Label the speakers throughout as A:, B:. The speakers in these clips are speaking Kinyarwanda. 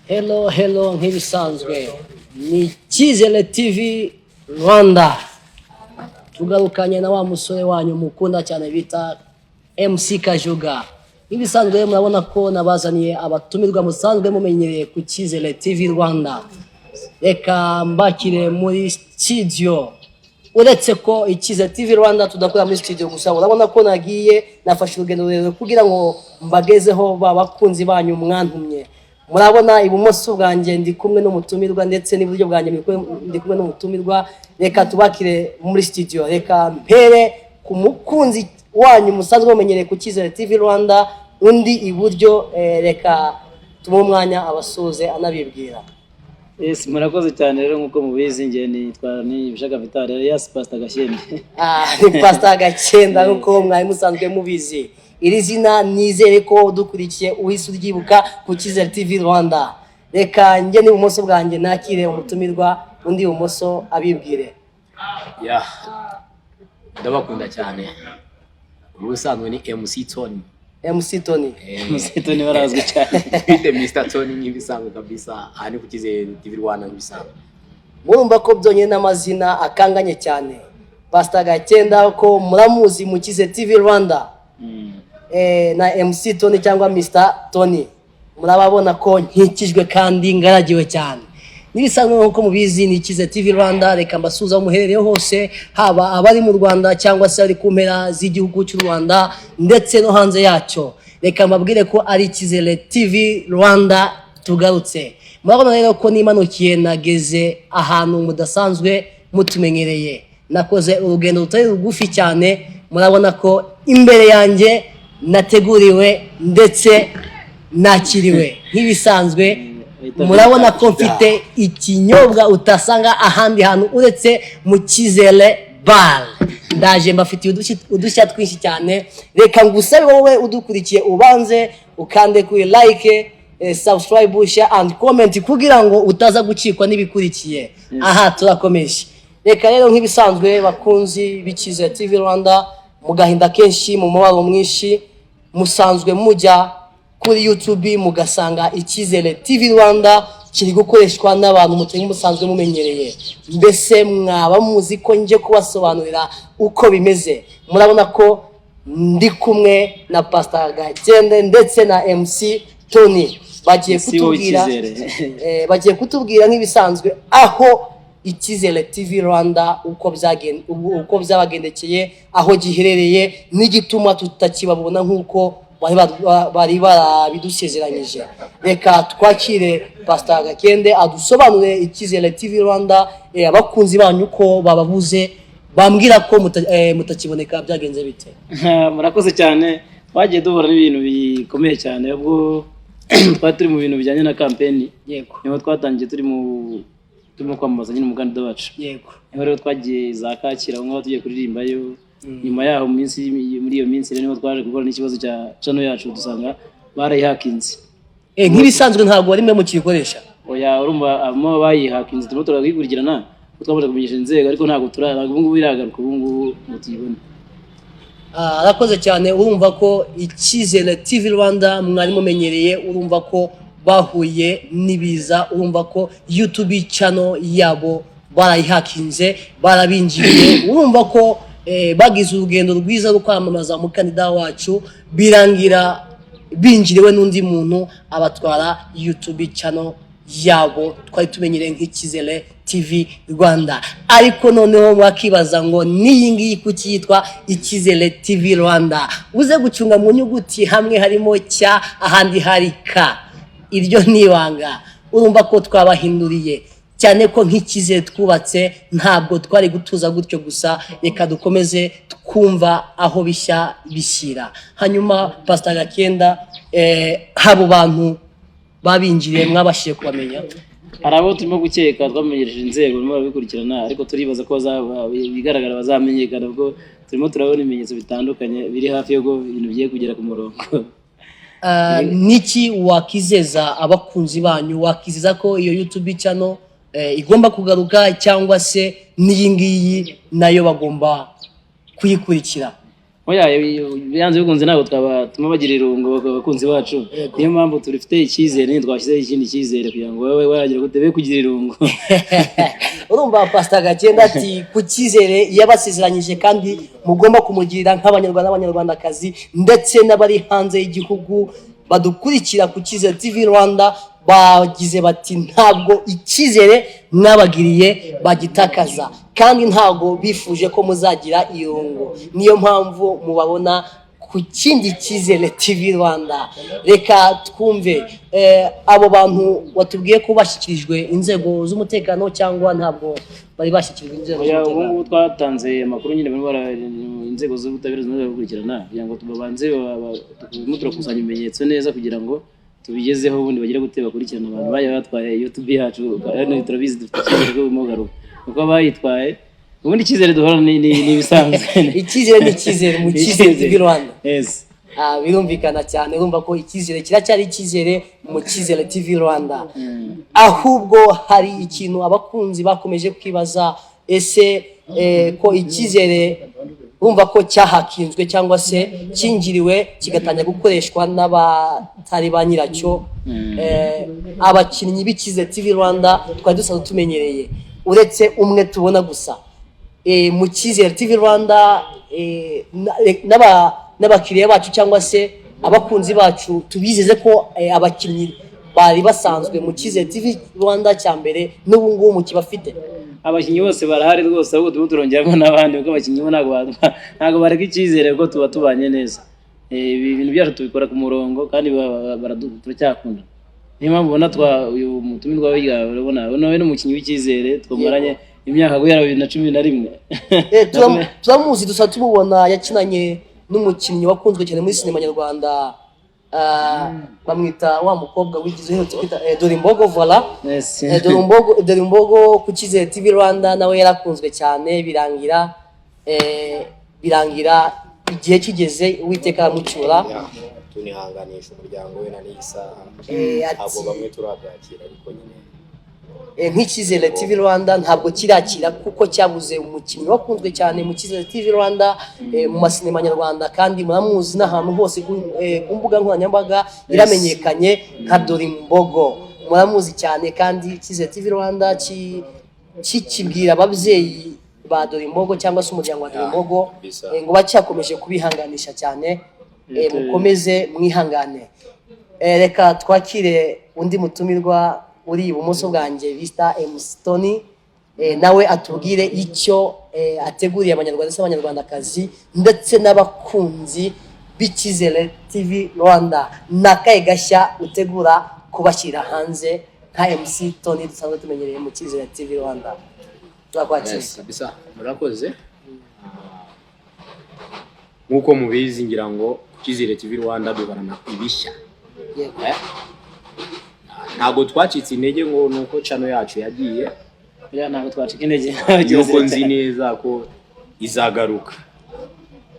A: Hello, hello, nk'ibisanzwe ni Cyizere TV Rwanda, tugarukanye na wa musore wanyu mukunda cyane bita MC Kajuga. Nk'ibisanzwe murabona ko nabazaniye abatumirwa musanzwe mumenyereye ku Cyizere TV Rwanda. Reka mbakire muri studio. Uretse ko Icyizere TV Rwanda tudakora muri studio gusa, urabona ko nagiye nafashe urugendo rurerure kugira ngo mbagezeho ba bakunzi banyu mwantumye. Murabona ibumoso bwanjye ndi kumwe n'umutumirwa, ndetse n'iburyo bwanjye ndi kumwe n'umutumirwa. Reka tubakire muri studio. Reka mpere ku mukunzi wanyu musanzwe mumenyereye ku Cyizere TV Rwanda, undi iburyo. Reka tumuhe umwanya abasuhuze anabibwira.
B: Yes, murakoze cyane. Rero nk'uko mubizi, njye nitwa Nibishaka Vital alias Pastor Gashyende.
A: Ah, ni Pastor Gakenda nk'uko mwari musanzwe mubizi. Iri zina nizere ko udukurikiye uhise uryibuka ku Cyizere TV Rwanda. Reka njye n'ibumoso bwanjye nakire umutumirwa undi ibumoso, abibwire.
C: Ya, ndabakunda cyane. Ubusanzwe ni MC Tony.
A: MC Tony.
B: MC Tony barazwi cyane.
C: Twite Mr Tony nk'ibisanzwe kabisa. Aha ni ku Cyizere TV Rwanda nk'ibisanzwe.
A: Murumva ko byonyine n'amazina akanganye cyane. Pastor Gakenda ko muramuzi mu Cyizere TV Rwanda, na MC Tony cyangwa Mr Tony, murababona ko nkikijwe kandi ngaragiwe cyane. N'ibisanzwe nk'uko mubizi ni Icyizere TV Rwanda. Reka mbasuhuze aho muherereye hose, haba abari mu Rwanda cyangwa se abari ku mpera z'igihugu cy'u Rwanda ndetse no hanze yacyo. Reka mbabwire ko ari Icyizere TV Rwanda tugarutse. Murabona rero ko nimanukiye nageze ahantu mudasanzwe mutumenyereye. Nakoze urugendo rutari rugufi cyane. Murabona ko imbere yanjye nateguriwe ndetse nakiriwe nk'ibisanzwe. Murabona ko mfite ikinyobwa utasanga ahandi hantu uretse mu Cyizere Bar. Ndaje mbafitiye udushya twinshi cyane. Reka ngusabe wowe udukurikiye ubanze ukande kuri like, subscribe, share and comment kugira ngo utaza gucikwa n'ibikurikiye. Aha turakomeje. Reka rero nk'ibisanzwe, bakunzi b'Icyizere TV Rwanda, mu gahinda kenshi, mu mubabaro mwinshi, musanzwe mujya kuri YouTube mugasanga Icyizere TV Rwanda kiri gukoreshwa n'abantu mutari musanzwe mumenyereye. Mbese mwaba muzi ko nje kubasobanurira uko bimeze? Murabona ko ndi kumwe na Pastor Gakende ndetse na MC Tony, bagiye
B: MC
A: kutubwira
B: w'Icyizere.
A: Bagiye kutubwira nk'ibisanzwe aho Icyizere TV Rwanda uko byabagendekeye, aho giherereye n'igituma tutakibabona nk'uko bari barabidusezeranyije. Reka twakire Pastor Gakende adusobanurire Icyizere TV Rwanda. Abakunzi banyu ko bababuze, bambwira ko mutakiboneka, byagenze bite?
B: Murakoze cyane. Twagiye duhura n'ibintu bikomeye cyane ubwo twari turi mu bintu bijyanye na campaign. Niho twatangiye turi mu turimo kwamamaza nyine umukandida wacu. Niho rero twagiye za Kacyiru, aho ngaho tugiye kuririmbayo. Nyuma yaho mu minsi, muri iyo minsi rero niho twaje guhura n'ikibazo cya channel yacu, dusanga barayihakinze.
A: Nk'ibisanzwe ntabwo rimwe mukiyikoresha?
B: Oya, urumva abamo bayihakinze, turimo turabikurikirana ko twamaze kumenyesha inzego, ariko ntabwo ubu ngubu iragaruka ubu ngubu ngo tuyibone.
A: Ah, arakoze cyane. Urumva ko Icyizere TV Rwanda mwari mumenyereye, urumva ko bahuye n'ibiza. Urumva ko YouTube channel yabo barayihakinze, barabinjiriye. Urumva ko bagize urugendo rwiza rwo kwamamaza umukandida wacu, birangira binjiriwe n'undi muntu abatwara YouTube channel yabo twari tumenyereye nk'Icyizere TV Rwanda. Ariko noneho mwakibaza ngo n'iyi ngiyi kuki yitwa Icyizere TV Rwanda? Uze gucunga mu nyuguti, hamwe harimo cya, ahandi hari ka. Iryo ni ibanga. Urumva ko twabahinduriye cyane ko nk'icyizere twubatse ntabwo twari gutuza gutyo gusa. Reka dukomeze twumva aho bishya bishyira. Hanyuma Pastor Gakenda, abo bantu babinjiriye mwabashije kubamenya?
B: Hari abo turimo gukeka, twamenyesheje inzego, barimo barabikurikirana, ariko turibaza ko ibigaragara bazamenyekana ubwo turimo turabona ibimenyetso bitandukanye biri hafi y'uko ibintu bigiye kugera ku murongo.
A: Niki wakizeza abakunzi banyu? Wakizeza ko iyo YouTube channel igomba kugaruka, cyangwa se n'iyi ngiyi nayo bagomba kuyikurikira?
B: Oya, byanze bikunze ntabwo twabatuma bagira irungu abakunzi bacu. Niyo mpamvu turifite icyizere nyine, twashyizeho ikindi cyizere kugira ngo babe bagira gute, be kugira irungu.
A: Urumva Pastor Gakenda ati ku cyizere yabasezeranyije kandi mugomba kumugirira nk'Abanyarwanda n'Abanyarwandakazi ndetse n'abari hanze y'igihugu badukurikira ku Cyizere TV Rwanda, bagize bati ntabwo icyizere mwabagiriye bagitakaza, kandi ntabwo bifuje ko muzagira irungu. Niyo mpamvu mubabona ku kindi Cyizere TV Rwanda. Reka twumve abo bantu watubwiye ko bashyikirijwe inzego z'umutekano, cyangwa ntabwo bari bashyikirijwe inzego
B: Oya, ubu
A: z'umutekano?
B: ngubu twatanze amakuru nyine, barimo inzego z'ubutabera zimwe gukurikirana kugira ngo tubabanze turimo turakusanya ibimenyetso neza kugira ngo tubigezeho, ubundi bagire gute, bakurikirana abantu bagiye batwaye YouTube yacu. Kandi turabizi, dufite icyizere ko birimo kugaruka kuko bayitwaye. Ubundi icyizere duhorana ni ibisanzwe.
A: Icyizere ni icyizere mu Cyizere TV Rwanda.
B: Yes.
A: Ah, birumvikana cyane. Urumva ko icyizere kiracyari icyizere mu Cyizere TV Rwanda. Ahubwo hari ikintu abakunzi bakomeje kwibaza: ese ko icyizere urumva ko cyahakinzwe cyangwa se cyingiriwe kigatangira gukoreshwa n'abatari ba nyiracyo, abakinnyi b'Icyizere TV Rwanda twari dusanzwe tumenyereye, uretse umwe tubona gusa mu Cyizere TV Rwanda, n'abakiriya bacu cyangwa se abakunzi bacu, tubizeze ko abakinnyi bari basanzwe mu Cyizere TV Rwanda cya mbere n'ubu ngubu mukibafite?
B: Abakinnyi bose barahari rwose, ahubwo turimo turongeramo n'abandi, kuko abakinnyi bo ntabwo bareka icyizere, kuko tuba tubanye neza. Ibi bintu byacu tubikora ku murongo kandi turacyakunda. Niyo mpamvu ubona twa uyu mutumirwa wiga, urabona nawe ni umukinnyi w'icyizere twamaranye imyaka guhera 2011.
A: Turamuzi, dusa tumubona yakinanye n'umukinnyi wakunzwe cyane muri sinema nyarwanda, bamwita wa mukobwa wigize uherutse kwita Dorimbogo, voilà.
B: Yes.
A: Dorimbogo, Dorimbogo ku Cyizere TV Rwanda nawe yarakunzwe cyane, birangira igihe kigeze Uwiteka aramucyura.
C: Tunihanganisha umuryango we na n'iyi saha.
A: Ati
C: Ntabwo bamwe turabyakira, ariko nyine
A: Nk'icyizere TV Rwanda ntabwo kirakira kuko cyabuze umukinnyi wakunzwe cyane mu Cyizere TV Rwanda, mu masinema nyarwanda, kandi muramuzi n'ahantu hose ku mbuga nkoranyambaga iramenyekanye nka Dorimbogo, muramuzi cyane. Kandi Icyizere TV Rwanda kikibwira ababyeyi ba Dorimbogo cyangwa se umuryango wa Dorimbogo
C: Kabisa.
A: ngo bacyakomeje kubihanganisha cyane, mukomeze mwihangane. Reka twakire undi mutumirwa uri ibumoso bwanjye bita MC Tony, nawe atubwire icyo ateguriye Abanyarwanda ndetse n'Abanyarwandakazi ndetse n'abakunzi b'Icyizere TV Rwanda. Ni akahe gashya utegura kubashyira hanze nka MC Tony dusanzwe tumenyereye mu Cyizere TV Rwanda? Turakwakira.
C: Yes, kabisa, murakoze. Nk'uko mubizi, ngira ngo ku Cyizere TV Rwanda duhorana ibishya.
A: Yego.
C: Eh? Ntabwo twacitse intege ngo ni uko channel yacu yagiye.
B: Oya, ntabwo twacika intege.
C: Yuko nzi neza ko izagaruka.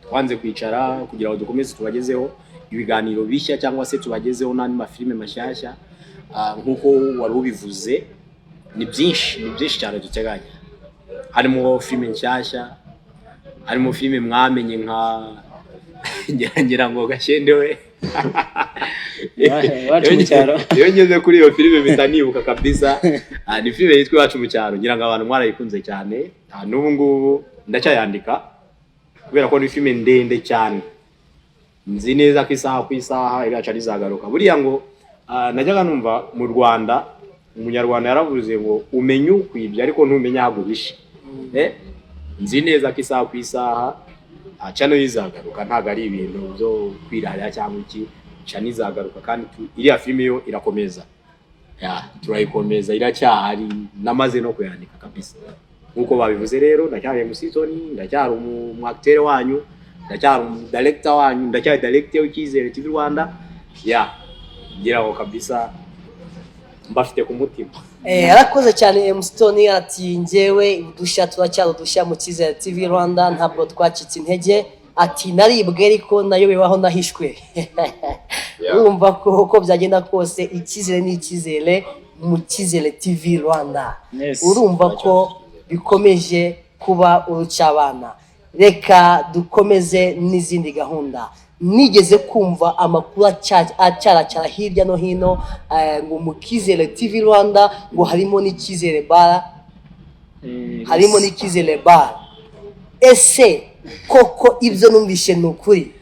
C: Twanze kwicara kugira ngo dukomeze tubagezeho ibiganiro bishya cyangwa se tubagezeho n'andi mafilime mashyashya. Nk'uko wari ubivuze, ni byinshi, ni byinshi cyane duteganya. Harimo filime nshyashya, harimo filime mwamenye nka ngira ngo Gashyende we.
B: Iwacu mu Cyaro.
C: Iyo ngeze kuri iyo filime mpita nibuka kabisa. Ni filime yitwa Iwacu mu Cyaro, ngira ngo abantu mwarayikunze cyane. N'ubu ngubu ndacyayandika kubera ko ni filime ndende cyane. Nzi neza ko isaha ku isaha iraca rizagaruka. Buriya ngo najyaga numva mu Rwanda Umunyarwanda yaravuze ngo umenye ukwibye ariko ntumenye aho aguhishe. Nzi neza ko isaha ku isaha channel izagaruka. Ntabwo ari ibintu byo kwirarira cyangwa iki, channel izagaruka kandi iriya filime yo irakomeza. Ya, turayikomeza, iracyahari, namaze no kuyandika kabisa. Nk'uko babivuze rero, ndacyari MC Tony, ndacyari umu acteur wanyu, ndacyari umu director wanyu, ndacyari director w'Icyizere TV Rwanda. Ya, ngira ngo kabisa mbafite ku mutima.
A: Arakoze cyane MC Tony, ati njyewe udushya turacyari udushya mu Cyizere TV Rwanda, ntabwo twacitse intege. Ati naribwe ariko nayobewe aho nahishwe. Urumva ko uko byagenda kose icyizere ni icyizere mu Cyizere TV Rwanda.
B: Yes.
A: Urumva ko bikomeje kuba urucabana. Reka dukomeze n'izindi gahunda. Nigeze kumva amakuru acyaracyara hirya no hino, ngo mu Kizere TV Rwanda ngo harimo n'Icyizere Bar, harimo n'Icyizere Bar. Ese koko ibyo numvishe ni ukuri?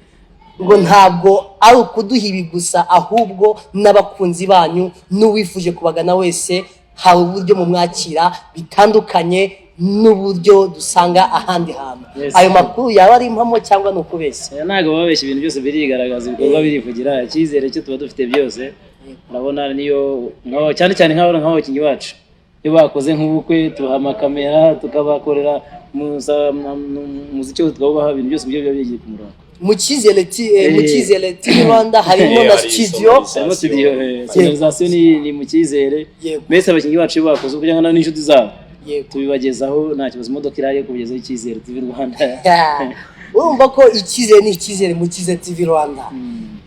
A: Ngo ntabwo ari ukuduha ibi gusa, ahubwo n'abakunzi banyu n'uwifuje kubagana wese hari uburyo mumwakira bitandukanye n'uburyo dusanga ahandi hantu. Ayo makuru yaba ari impamo cyangwa ni ukubeshya?
B: Aya ntabwo babeshya, ibintu byose birigaragaza, ibikorwa birivugira. Icyizere cyo tuba dufite byose, urabona niyo cyane cyane nk'abakinnyi bacu iyo bakoze nk'ubukwe tubaha amakamera, tukabakorera umuziki wose tukawubaha, ibintu byose biba bigiye ku murongo.
A: Mu Cyizere TV Rwanda harimo na
C: Hari
A: studio.
B: Harimo studio, sonorisation ni mu Cyizere. Mbese abakinnyi bacu iyo bakoze ubukwe cyangwa n'inshuti zabo, tubibagezaho nta kibazo. Imodoka irahari yo kubagezaho Icyizere TV Rwanda.
A: Urumva ko icyizere ni icyizere. Mu Cyizere TV Rwanda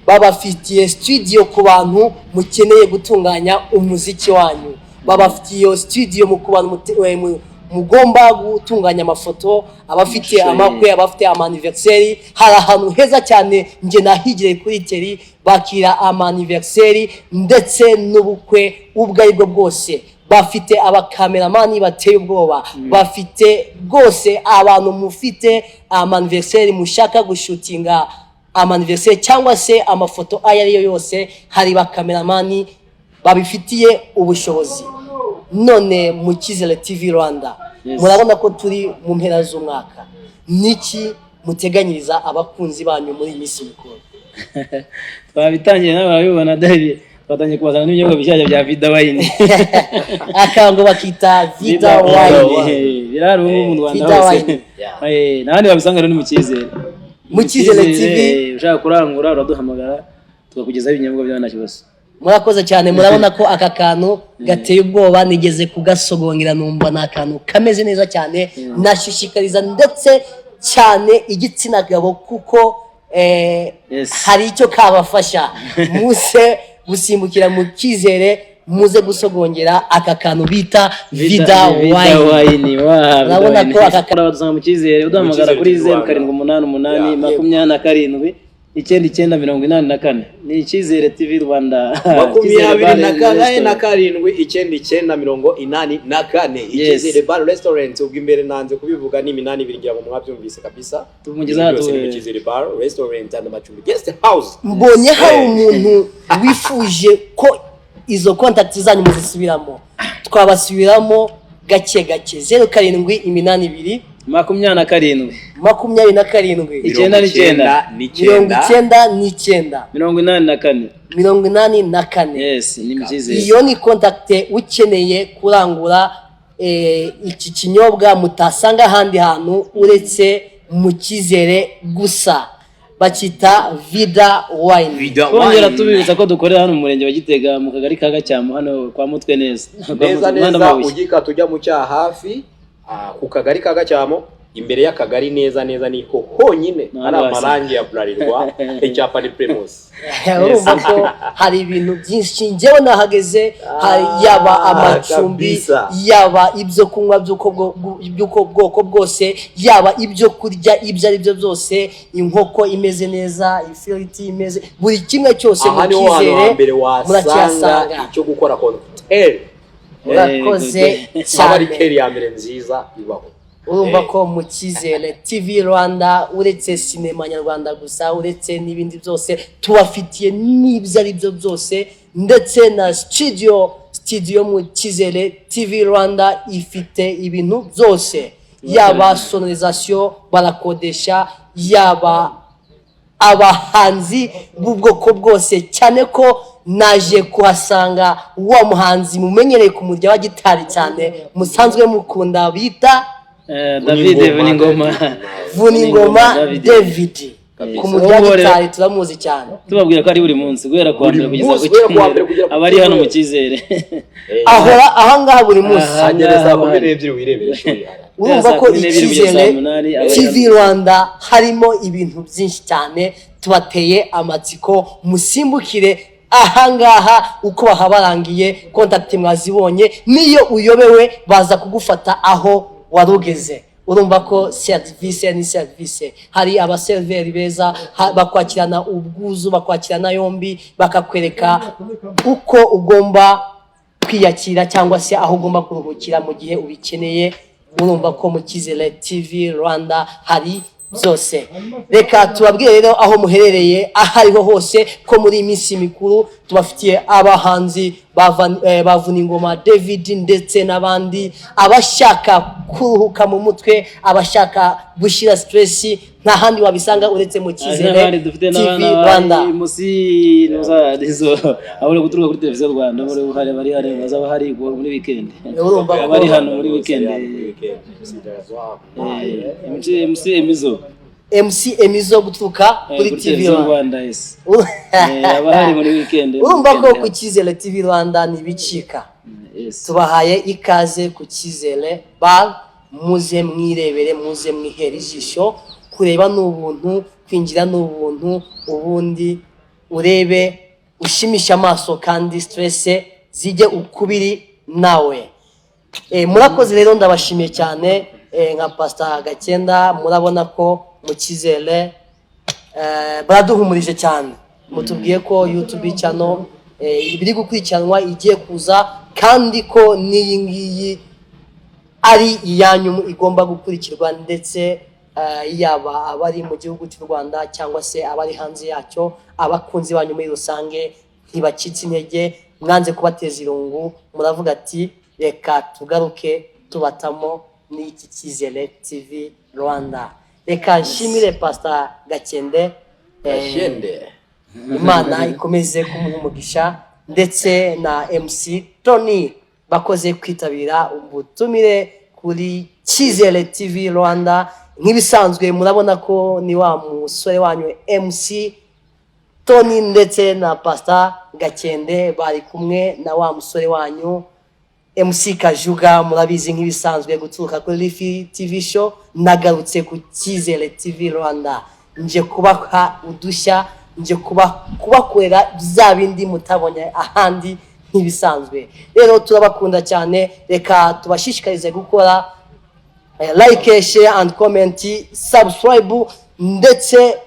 A: babafitiye studio ku bantu mukeneye gutunganya umuziki wanyu, babafitiye iyo studio mu ku bantu mugomba gutunganya amafoto, abafite
B: Amashusho,
A: amakwe, abafite ama anniversaire. Hari ahantu heza cyane njye nahigire kuri teri, bakira ama anniversaire ndetse n'ubukwe ubwo aribwo bwose. Bafite abakameramani bateye ubwoba, bafite rwose abantu mufite ama anniversaire, mushaka gushutinga ama anniversaire cyangwa se amafoto ayo ari yo yose, hari bakameramani babifitiye ubushobozi. None mu Cyizere TV Rwanda, murabona ko turi mu mpera z'umwaka, niki muteganyiriza abakunzi banyu muri iyi minsi mikuru?
B: Twabitangiye nawe urabibona, David, twatangiye kubazana n'ibinyobwa bishyashya bya Vida Wine.
A: Akango bakita Vida Wine.
B: Birahari ubu mu Rwanda
A: Vida
B: hose.
A: Wine.
B: N'ahandi wabisanga rero ni mu Cyizere.
A: Mu Cyizere TV.
B: Ushaka kurangura uraduhamagara tukakugezaho ibinyobwa byawe nta kibazo.
A: Murakoze cyane. Murabona ko aka kantu gateye ubwoba, nigeze kugasogongera numva ni akantu kameze neza cyane. Nashishikariza ndetse cyane igitsina gabo kuko hari icyo kabafasha. Muze gusimbukira mu Cyizere, muze gusogongera aka kantu bita Vida Wine.
B: Wine wa
A: Urabona ko
B: Badusanga mu Cyizere, uduhamagara
C: Mu
B: kuri
C: Cyizere
B: zeru
C: Rwanda.
B: 788 27 99 84. Ni Icyizere TV Rwanda.
C: 24 na 7 99 84, Icyizere Bar Restaurant. Ubwo imbere nanze kubivuga ni 82, ngira ngo mwabyumvise kabisa.
B: Tumugeza
C: Ibintu byose ni mu Cyizere Bar Restaurant and Amacumbi Guest House.
A: Mbonye hari umuntu wifuje ko izo contact zanyu muzisubiramo, twabasubiramo gake gake: 0782
B: 27
A: 27
B: 99.
A: 99
B: 84.
A: 84.
B: Yes, ni mu Cyizere.
A: Iyo ni contact ukeneye kurangura iki kinyobwa mutasanga ahandi hantu uretse mu Cyizere gusa, bakita Vida Wine.
C: Vida
B: Twongera
C: Wine.
B: tubibutsa ko dukorera hano mu murenge wa Gitega, mu kagari ka Gacyamo, hano kwa Mutwe neza. Kwa
C: Neza
B: Mutwe,
C: neza.
B: umuhanda w'amabuye.
C: Ugikata ujya mu cyaha hafi, ku kagari ka Gacyamo, imbere y'akagari neza neza niho honyine
B: Nta
C: hari
B: wasi.
C: amarangi ya Bralirwa, icyapa ni Primus.
A: Urumva ko hari ibintu byinshi. Njyewe nahageze, hari yaba amacumbi, yaba ibyo kunywa by'uko bwoko bwose, yaba ibyo kurya ibyo ari byo byose, inkoko imeze neza, ifiriti imeze, buri kimwe cyose mu
C: Aha niho hantu
A: Cyizere
C: hambere wasanga
A: murakihasanga.
C: icyo gukora cocktail.
A: Murakoze
C: Aba ari
A: cyane.
C: keri ya mbere nziza ibaho.
A: Urumva ko mu Cyizere TV Rwanda, uretse sinema nyarwanda gusa, uretse n'ibindi byose, tubafitiye n'ibyo ari byo byose, ndetse na studio mu Cyizere TV Rwanda ifite ibintu byose, yaba sonorisation barakodesha, yaba abahanzi b'ubwoko bwose, cyane ko naje kuhasanga wa muhanzi mumenyereye ku murya wa gitari cyane, musanzwe mukunda, bita
B: David Vuningoma.
A: Vuningoma
B: David.
A: David.
B: Kabisa.
A: Ku murya wa
B: Ubu rero-
A: gitari turamuzi cyane.
B: Tubabwira ko ari buri munsi guhera kuwa
C: Buri
B: mbere kugeza
C: munsi
B: ku
C: guhera kuwa mbere
B: cyumweru
C: kugera ku
B: aba ari hano mu
C: cyumweru.
B: Cyizere.
A: Ahora ahangaha buri munsi.
B: Aha.
C: Agere saa 12 wirebere ishuri.
A: Urumva ko
B: Saa 12 kugeza
A: Icyizere
B: saa 8 aba ari
A: TV
B: hano.
A: Rwanda harimo ibintu byinshi cyane. Tubateye amatsiko, musimbukire ahangaha uko bahabarangiye. Contact mwazibonye, niyo uyobewe baza kugufata aho wari ugeze. Urumva ko serivisi ni serivisi. Hari abaseriveri beza, bakwakirana ubwuzu, bakwakirana yombi, bakakwereka uko ugomba kwiyakira cyangwa se aho ugomba kuruhukira mu gihe ubikeneye. Urumva ko mu Cyizere TV Rwanda hari byose. Reka tubabwire rero aho muherereye, aho ariho hose, ko muri iyi minsi mikuru tubafitiye abahanzi bavuna ingoma David ndetse n'abandi. Abashaka kuruhuka mu mutwe, abashaka gushyira stress, nta handi wabisanga uretse mu Cyizere
B: N'abandi dufite
A: TV Rwanda.
B: Musi nuza abo bari guturuka kuri Televiziyo Rwanda, bari hari, bari hari, bazaba hari muri weekend.
A: Urumva ko
B: Bari hano muri weekend. MC Emizo.
A: MC Emizo guturuka kuri
B: kuri
A: TV
B: Televiziyo
A: Rwanda.
B: Rwanda, yes. Aba hari muri weekend.
A: Urumva ko ku Cyizere TV Rwanda ntibicika.
B: Yes.
A: Tubahaye ikaze ku Cyizere Bar, muze mwirebere, muze mwihere ijisho. Kureba ni ubuntu, kwinjira ni ubuntu, ubundi urebe ushimisha amaso kandi stress zijye ukubiri nawe. Murakoze rero, ndabashimiye cyane. Nka Pastor Gakenda, murabona ko mu Cyizere baraduhumurije cyane, mutubwiye ko YouTube channel biri gukurikiranwa, igiye kuza, kandi ko n'iyi ngiyi ari iyanyu, igomba gukurikirwa, ndetse yaba abari mu gihugu cy'u Rwanda cyangwa se abari hanze yacyo, abakunzi banyu muri rusange ntibacitse intege. Mwanze kubateza irungu, muravuga ati reka tugaruke tubatamo n'iki Cyizere TV Rwanda. Reka nshimire Pastor Gakende,
C: Gakende.
A: Imana ikomeze kumuha umugisha, ndetse na MC Tony, bakoze kwitabira ubutumire kuri Cyizere TV Rwanda. Nk'ibisanzwe murabona ko ni wa musore wanyu MC Tony ndetse na Pastor Gakende, bari kumwe na wa musore wanyu MC Kajuga, murabizi nk'ibisanzwe, guturuka kuri Lifi TV Show. Nagarutse ku Cyizere TV Rwanda, nje kubaha udushya, nje kubakorera bya bindi mutabonye ahandi nk'ibisanzwe. Rero turabakunda cyane, reka tubashishikarize gukora like, share and comment, subscribe, ndetse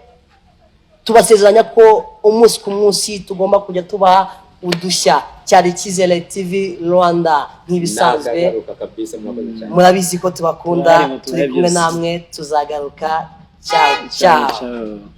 A: tubasezeranya ko umunsi ku munsi tugomba kujya tubaha udushya. Cyari Cyizere TV Rwanda nk'ibisanzwe.
C: Nakagaruka kabisa, murakoze cyane.
A: Murabizi ko tubakunda.
B: Turahari ngo
A: Turi kumwe
B: tubahe byose.
A: namwe, tuzagaruka. Ciao ciao.
B: Ciao.